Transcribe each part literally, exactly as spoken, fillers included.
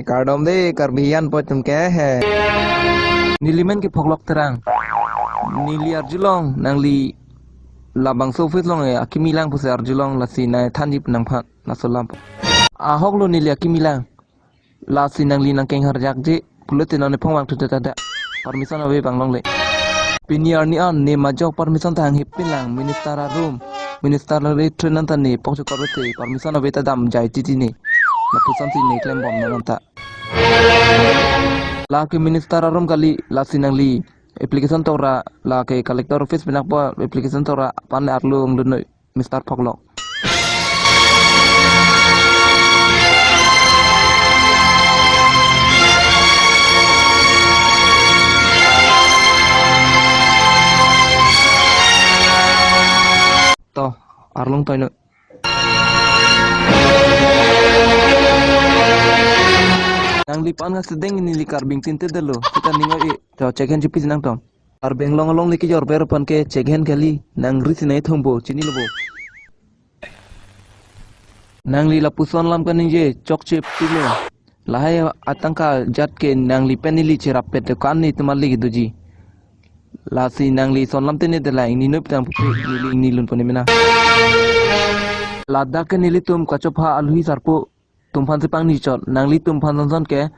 Kardom de Karbi hijan po atum ke he. Neli men ke Phoklok Terang. Neli arjulong nangli labangso office along, eh, akimi lang pusi arjulong, lasi nangthanji pu nangphan laso alam. Ahok lo neli akimi lang. Lasi nangli nangkengharjakji pulote non ephong vangthu ta da. Permission ave abang longle. Pini arni an ne majok permission ta hanghe pin lang, minister arum. Minister le tren anta ne pok chokor te permission ave ta damjai titi ne. Lapuson si ne klembom non anta. Lake minister arum kali, lasi nangli application tok ra, lake collector office pinakpo application tok ra pan le arlo ongdunoi. Mister Phoklok. To, arlong toino. Nangli pan ngasdeng neli Karbi ingtinte detlo. Seta ning oi-e. To, chekhen chipis nangtum. Karbi Anglong along le kejor ber aphan ke chekhen kali, nang risi nai thompo, chinilo bo. Nangli lapuson alam kaningje chokche pilo. Lahai atangka jat ke nangli pen neli cherap pet kan ni temat lagi doji. Lasi nangli son alam tene dela ingni noi pitang pupe neli ingni lun pone mena. Ladak ke nelitum kachopha alui sarpo tum aphan si pangni chot, nanglitum aphan son son ke.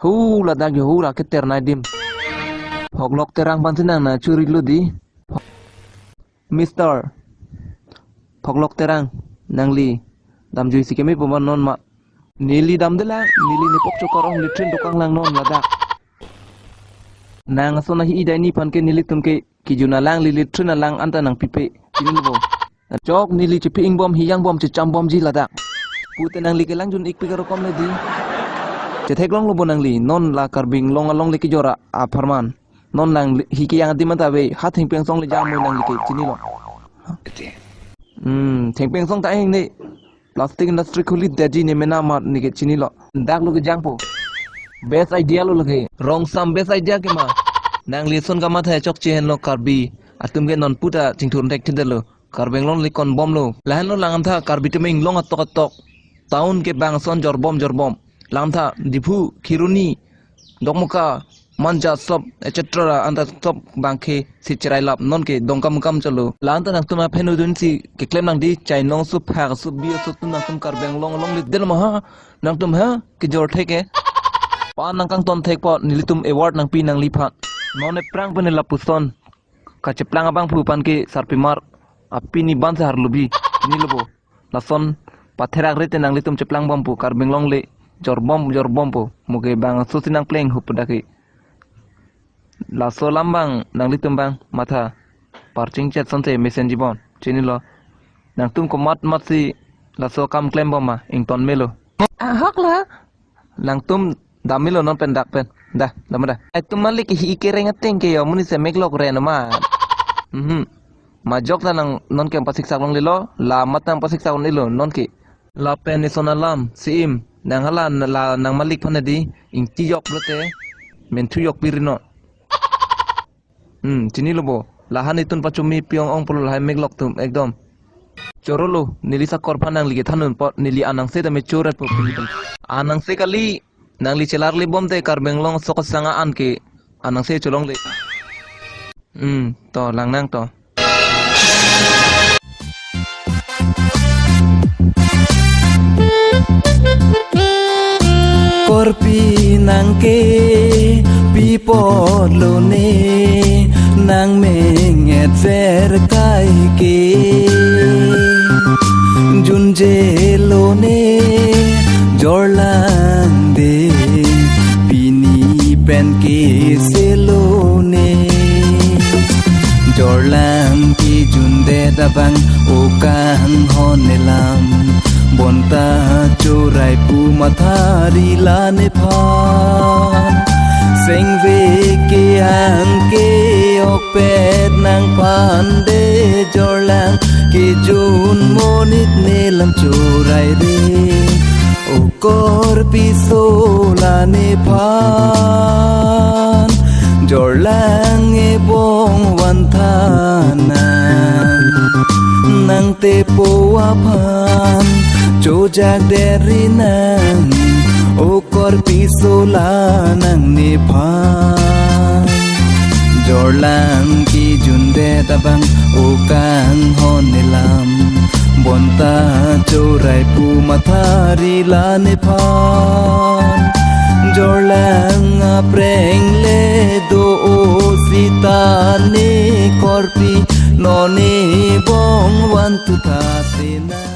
Hu ladak yo hu ra ke ternai dim. Phoklok Terang aphan si nang nangchurilo di. Mister Phoklok Terang, nangli damjui si keme pu ma non ma. Neli damde lang, neli ne pok chokor ong le tren dokang lang non ladak. Nang ason ahi idai ni aphan ke nelitum ke kijun alang le le tren alang anta nangpipe. Chinilo bo. Chok neli chepi ingbom hiyang bom checham bomji ladak. Pute nangli kelang jun ik pik arokom le di. Chetheklonglo bo nangli, non la Karbi Anglong along le kejor apharman. Non nangli hi keyang adim anta ave, ha thengpi angsong le jam noi nangli ke chinilo. Hmm, thengpi angsong ta heng ne. Plastic industry khuli detji ne mena mat ne ke chinilo. Dak lo kejangpo. Best idea lo lake. Rongsam best idea ke ma. Nangli son kamatha chokche henlo Karbi atum ke non puta chingthur thekthedetlo. Karbi Anglong le konbomlo. Lahenlo langtha Karbi atum inglong atok atok. Town ke bang son jorbom jorbom. Langtha Diphu, Kheroni, Dokmoka, Manja sop, et cetera anta sop bangke si cherai lap non ke dongkam kam chalo. La anta nangtum aphen udun si keklem nangdi chainong sup hak sup bi sup tum nangtum Karbi Anglong along le den ma ha nangtum ha kejor thek ke. Pa nangkangton thek po nelitum award nangpi nangliphan. Non ephrang pen lapuson kacheplang abang phu aphan ke sarpimar apini ban se harlubi. Chinilo bo. Lason patherak rete nanglitum cheplang bompo Karbi Anglong le jorbom jorbompo muke bang susi nangpleng hup dake. Laso alam bang nanglitum bang matha parching chet sonte mesenji bon chinilo. Nangtum komat mat si laso kam klembom ma ington melo. Ahok la. Nangtum damilo non pen dak pen. Dah, dam dah. Etum malik hi kereng ateng ke yo muni se meklok ren ma. Mhm. Majok ta nang non ke pasiksak longlelo, la mat nang pasiksak longlelo non ke. Lapen ison alam, si-im, nang hala la nang malik aphan di, ingti yok lote, menthu yok pirino. Hmm, chinilo bo. Lahan itun pachumi piong ong pulo lahai meklok tum ekdom. Chorolo, neli sakor aphan nangli kethanun pot, neli anangse ta me chorat po pini pen. Anangse kali, nangli chelarli bomte Karbi Anglong sok sanga an ke, anangse cholongle. Hmm, to, langnang to. Korpi nang ke pi apot lone nang menget ver kai ke. Junje lone jorlang de pini pen ke se lone. Jorlang kejun det abang o kanghon elam. Bonta chorai pu mathari la nephan. Sengve ke ang ke okpet nangphan de jorlang kejun monit nelam chorai de. O korpi so la nephan jorlang ebong vanthanan nangtepo aphan chojak deri nang. O korpi sola nangnephan, jorlang kejundet abang o kanghon nelam, bonta chorai pu mathari la nephan. Jorlang apreng le do o sita ne korpi, non ne bong van tu tha sena.